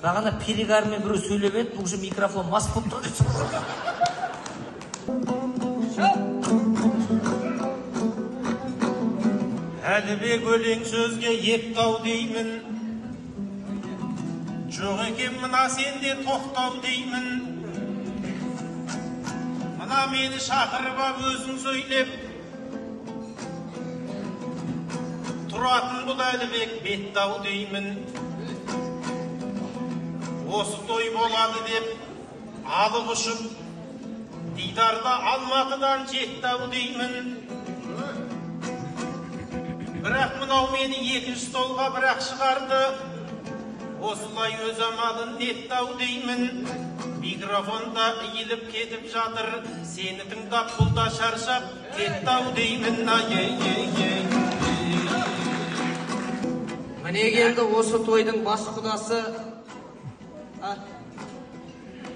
Бағана перегармен біреу сөйлеп еді, уже микрофон мас болып тұр. Әлібек өлең сөзге епті-ау деймін. Жоқ екен мына сенде тоқтау деймін. Мына мені шақырып ап өзің сөйлеп. Тұратын бұл Әлібек бетті-ау деймін. Осы той болады деп алып ұшып, Дидарда Алматыдан жетті-ау деймін. Бірақ мынау мені екінші столға бірақ шығарды. Осылай өз амалын нетті-ау деймін. Микрофонда иіліп кетіп жатыр. Сені тыңдап бұл да шаршап кетті-ау деймін. Ай-ей-ей-ей. Міне келді осы тойдың бас құдасы.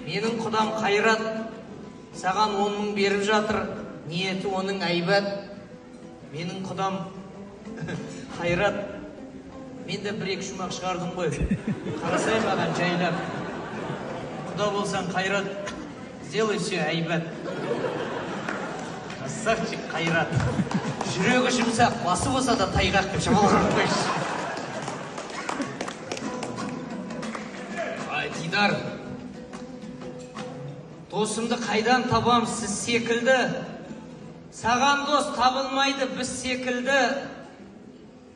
Менің құдам Қайрат саған 10 мың беріп жатыр. Ниеті оның әйбат. Менің құдам Қайрат, мен де бір-екі шумақ шығардым ғой. Қарасай маған жайлап. Құда болсаң Қайрат, сделай все әйбат. Красавчик Қайрат. Жүрегі жұмсақ, басы болса да тайғақ деп шамалғанып қойшы. Ай, Дидар, досымды қайдан табам сіз секілді? Саған дос табылмайды біз секілді.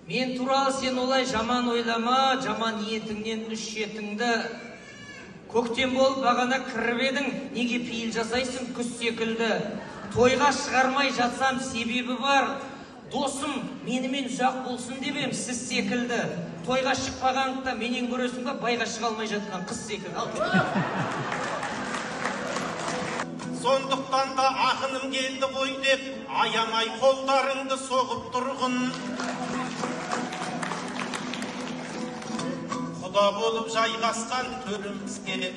Мен туралы сен олай жаман ойлама, жаман ниетіңнен үш жетіңді. Көктем болып бағана кіріп едің, неге пейіл жасайсың күз секілді? Тойға шығармай жатсам себебі бар. Досым менімен ұзақ болсын деп ем сіз секілді. Тойға шықпағандықта менен көресің ба, байға шыға алмай жатқан қыз секілді. Ал. Сондықтан да ақыным келді ғой деп, аямай қолдарыңды соғып тұрғын. Құда болып жайғасқан төрімізге.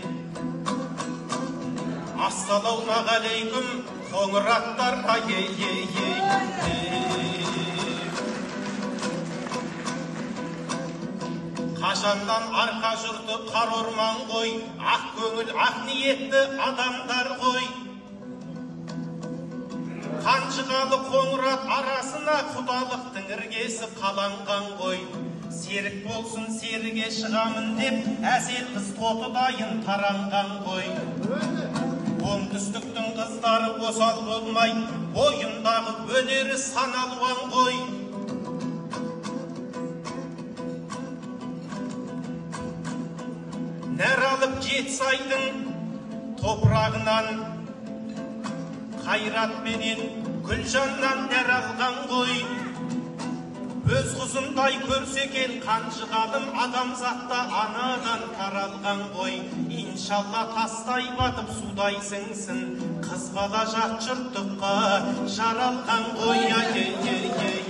Ассалаумағалейкум, қоңыраттар, ай-ей-ей-ей. Қашаннан арқа жұрты қар орман ғой, ақ көңіл, ақ ниетті адамдар ғой. Қанжығалы қоңырат арасына құдалықтың іргесі қаланған ғой. Серік болсын серіге шығамын деп, әсел қыз тотыдайын таранған ғой. Оңтүстіктің қыздары осал болмай, бойындағы өнері сан алуан ғой. Нәр алып Жетісайдың топырағынан, Қайрат менен Гүлжаннан нәр алған ғой. Өз қызындай көрсе екен қанжығалым, адамзатта анадан таралған ғой. Иншалла тастай батып судай сіңсін, қыз бала жат жұрттыққа жаралған ғой. Ай-ей-ей-ей.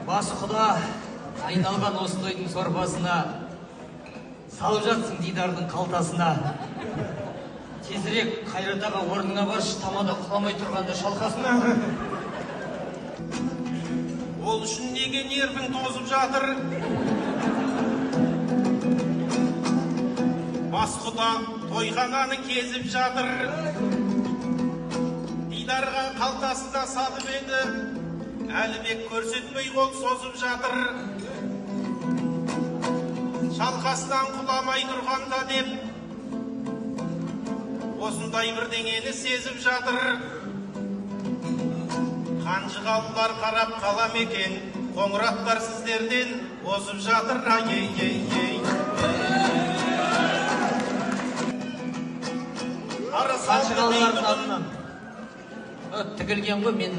Бас құда айналған осы тойдың сорпасына, салып жатсың Дидардың қалтасына. Тезірек Қайрат аға орныңа баршы, тамада құламай тұрғанда шалқасына. Ол үшін неге нервің тозып жатыр? Бас құда тойхананы кезіп жатыр. Дидарға қалтасына салып еді, Әлібек көрсетпей қол созып жатыр. Шалқасынан құламай тұрғанда деп, осындай бірдеңені сезіп жатыр. Қанжығалылар қарап қалам екен, қоңыраттар сіздерден озып жатыр. Ай-ей-ей-ей. Қанжығалылардың атынан тігілген ғой, мен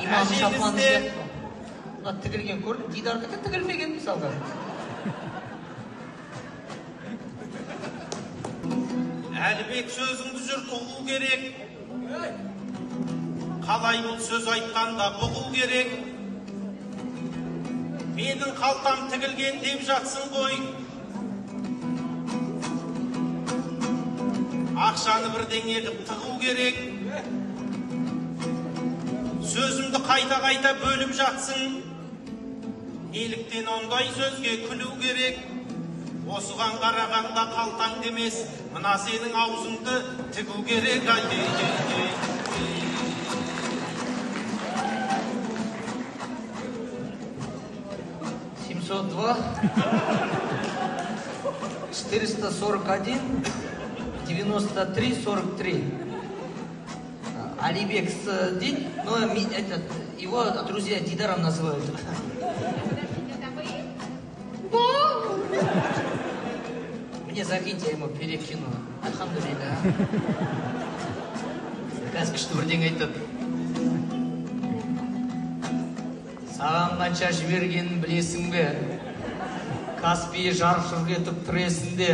имам шапаны сияқты. Мына тігілген көрдім, Дидардікі тігілмеген мысалға. Әлібек сөзіңді жұрт ұғу керек. Қалай бұл сөз айтқанда бұғу керек. Менің қалтам тігілген деп жатсың ғой. Ақшаны бірдеңе қып тығу керек. Сөзімді қайта-қайта бөліп жатсың. Неліктен ондай сөзге күлу керек? Осыған қарағанда қалтаң демес, мына сенің аузыңды тігу керек. Ай, ей, ей, ей. 702 441 93 43. Алибек день, но этот, его друзья Дидаром называют. Подождите, это вы? Мне закиньте, я ему перекину. Альхамдулилля. Қазір күшті бірдеңе айтады. Саған қанша жібергенін білесің бе? Каспий жарқ етіп тұр есінде.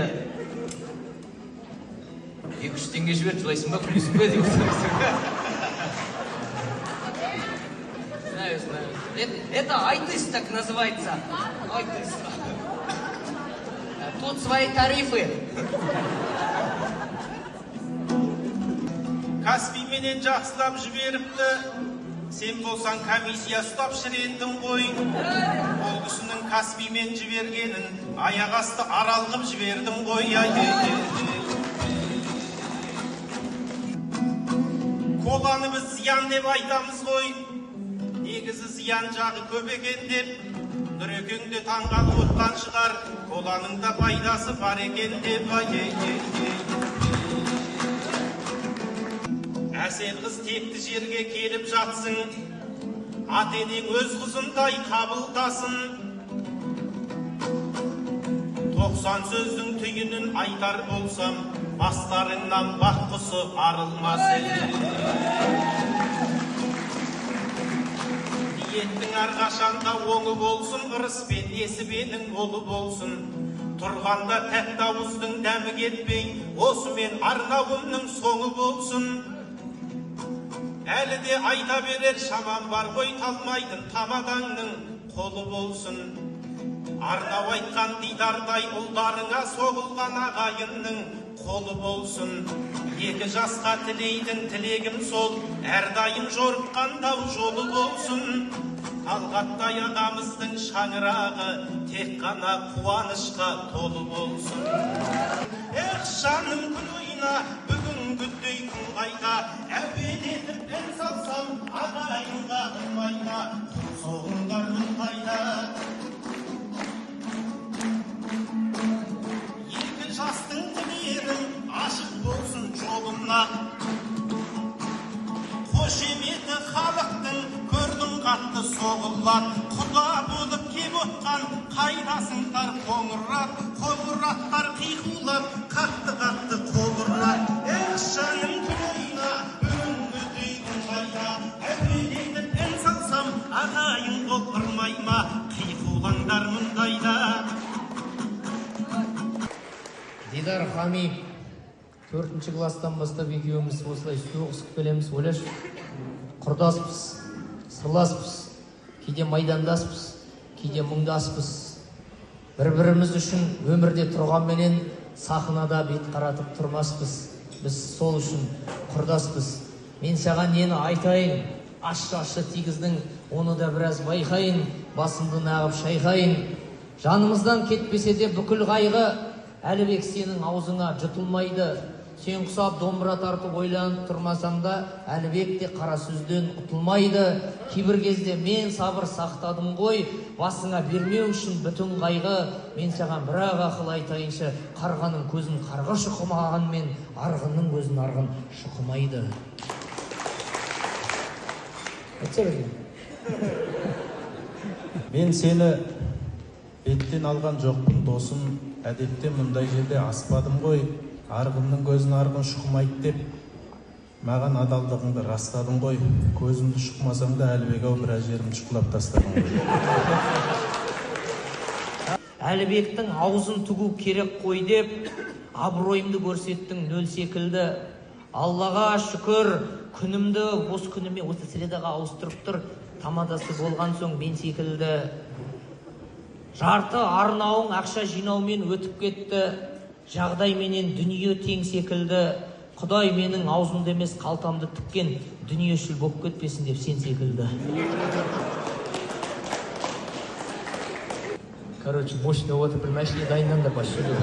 2-3 теңге жібер, жылайсың ба, күлесің бе деп отырсың. Знаю, знаю. Это айтыс так называется. Айтыс. Тут свои тарифы. Каспийменен жақсылап жіберіпті. Сен болсаң комиссия ұстап шірендің ғой. Ол кісінің Каспиймен жібергенін аяқ асты арал қып жібердің ғой. Ай, ей, ей, ей. Коланы біз зиян деп айтамыз ғой. Негізі зиян жағы көп екен деп Нұрекең де таңғалып отқан шығар. Коланың да пайдасы бар екен деп. Ай, ей, ей, ей. Әсел қыз текті жерге келіп жатсың. Ата-енең өз қызындай қабылдасын. 90 сөздің түйінін айтар болсам, бастарыңнан бақ құсы арылмас. Ниеттің әрқашанда оңы болсын, ырыс пен несібенің молы болсын. Тұрғанда тәтті ауыздың дәмі кетпей, осымен арнауымның соңы болсын. Әлі де айта берер шамам бар ғой, талмайтын тамадаңның қолы болсын. Арнау айтқан дидардай ұлдарыңа соғылған ағайынның қолы болсын. Екі жасқа тілейтін тілегім сол, әрдайым жорытқан дау жолы болсын. Талғаттай ағамыздың шаңырағы тек қана қуанышқа толы болсын. Эх, жаным күн ойна, бүгінгідей күн қайда, әуелетіп ән салсам, ағайынға қылмайма, соғыңдар күн қайда. Екі жастың тілерім ашық болсын жолына. Қошеметі халықтың көрдің қатты соғылар. Құда болып кеп отқан қайдасыңдар қоңырат. Қоңыраттар қиқулап қатты-қатты қол ұрар. Эх, жаным күн ойна, бүгінгідей күн қайда, әуелетіп ән салсам, ағайын қол ұрмай ма, қиқулаңдар мұндайда. Дидар Хамиев, 4-ші класстан бастап екеуміз осылай соғысып келеміз. Ойлашы, құрдаспыз, сырласпыз, кейде майдандаспыз, кейде мұңдаспыз. Бір-біріміз үшін өмірде тұрғанменен сахнада бет қаратып тұрмаспыз. Біз сол үшін құрдаспыз. Мен саған нені айтайын, ащы-ащы тигіздің, оны да біраз байқайын, басымды нағып шайқайын. Жанымыздан кетпесе де бүкіл қайғы, Әлібек сенің аузыңа жұтылмайды. Сен құсап домбыра тартып ойланып тұрмасаң да, Әлібек те қара сөзден ұтылмайды. Кейбір кезде мен сабыр сақтадым ғой, басыңа бермеу үшін бүтін қайғы. Мен саған бір-ақ ақыл айтайыншы, қарғаның көзін қарға шұқымағанмен, арғынның көзін арғын шұқымайды. Айтса берген. Мен сені беттен алған жоқпын, досым. Әдетте мұндай жерде аспадым ғой. Арғынның көзін арғын шұқымайды деп маған адалдығыңды растадың ғой. Көзімді шұқымасаң да Әлібек ау, біраз жерімді шұқылап тастадың ғой. Әлібектің аузын тігу керек қой деп абыройымды көрсеттің нөл секілді. Аллаға шүкір, күнімді бос күніме осы средаға ауыстырып тұр. Тамадасы болған соң мен секілді. Жарты арнауың ақша жинаумен өтіп кетті. Жағдайменен дүние тең секілді. Құдай менің аузымды емес қалтамды тіккен, дүниешіл болып кетпесін деп сен секілді. Короче, мощный отыр, бір мәшине дайындаңдар бас сөйлеу.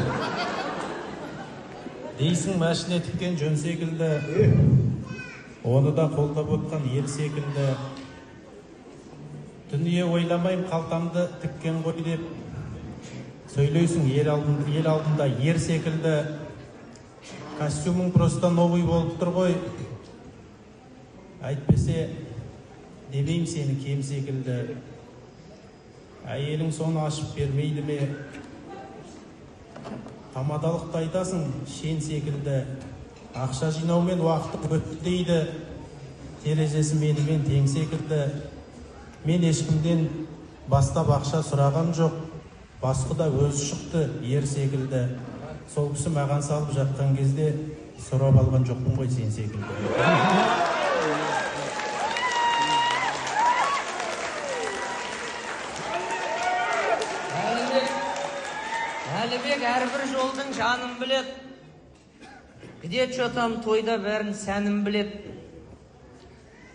Дейсің мәшине тіккен жөн секілді, оны да қолдап отқан ел секілді. Дүние ойламаймын қалтамды тіккен ғой деп, сөйлейсің ел алдында ер секілді. Костюмің просто новый болып тұр ғой, әйтпесе демеймін сені кем секілді. Әйелің соны ашып бермейді ме? Тамадалықты айтасың шен секілді. Ақша жинаумен уақыты өтті дейді, терезесі менімен тең секілді. Мен ешкімден бастап ақша сұраған жоқ, басқы да өзі шықты ер секілді. Сол кісі маған салып жатқан кезде сұрап алған жоқпын ғой сен секілді. Әлібек әрбір жолдың жанын білет. Где чё там тойда бәрін сәнін білет.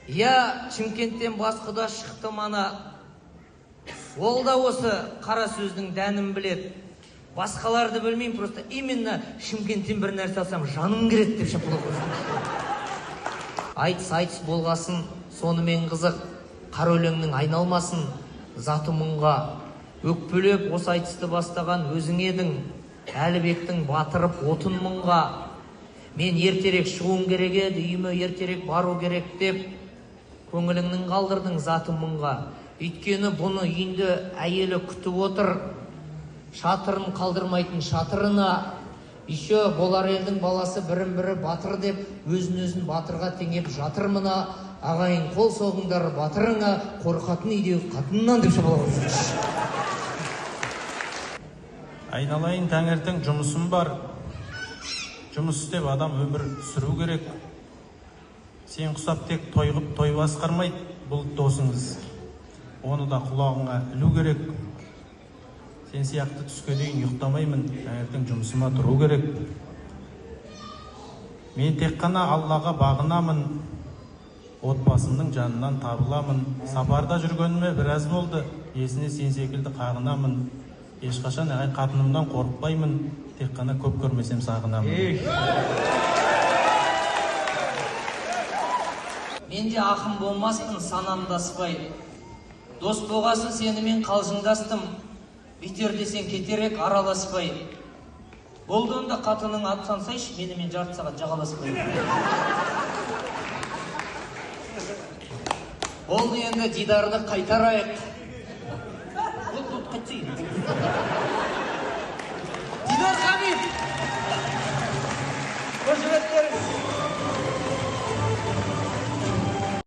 Я Шымкенттен бас құда шықты мана. Ол да осы қара сөздің дәнін білет. Басқаларды білмеймін, просто именно Шымкенттен бір нәрсе алсам жаным кіреді деп шапалақ ұрсын. Айтыс айтыс болғасын, сонымен қызық, қара өлеңнің айналмасын заты мұңға. Өкпелеп осы айтысты бастаған өзің едің, Әлібектің батырып отын мұңға. Мен ертерек шығуым керек еді, үйіме ертерек бару керек деп көңіліңнің қалдырдың заты мұңға. Өйткені бұны үйінде әйелі күтіп отыр, шатырын қалдырмайтын шатырына. Еще болар елдің баласы бірін-бірі батыр деп өзін-өзін батырға теңеп жатыр мына. Ағайын қол соғыңдар батырыңа, қорқатын үйдегі қатыннан деп шапалақ ұрсыншы. Айналайын таңертең жұмысым бар. Жұмыс істеп адам өмір сүру керек. Сен құсап тек тойғып той басқармайды бұл досыңыз. Оны да құлағыңа ілу керек. Сен сияқты түске дейін ұйықтамаймын, таңертең жұмысыма тұру керек. Мен тек қана Аллаға бағынамын, отбасымның жанынан табыламын. Сапарда жүргеніме біраз болды, есіне сен секілді қағынамын. Ешқашан қатынымнан қорықпаймын, тек қана көп көрмесем сағынамын. Мен де ақын болмаспын санамдаспай. Дос болғасын сенімен қалжыңдастым. Битер десең кетерек араласпай. Болды онда қатының аттансайшы, менімен жарты сағат жағаласпай. Болды енді дидарды қайтарайық. Болды, қайтсай.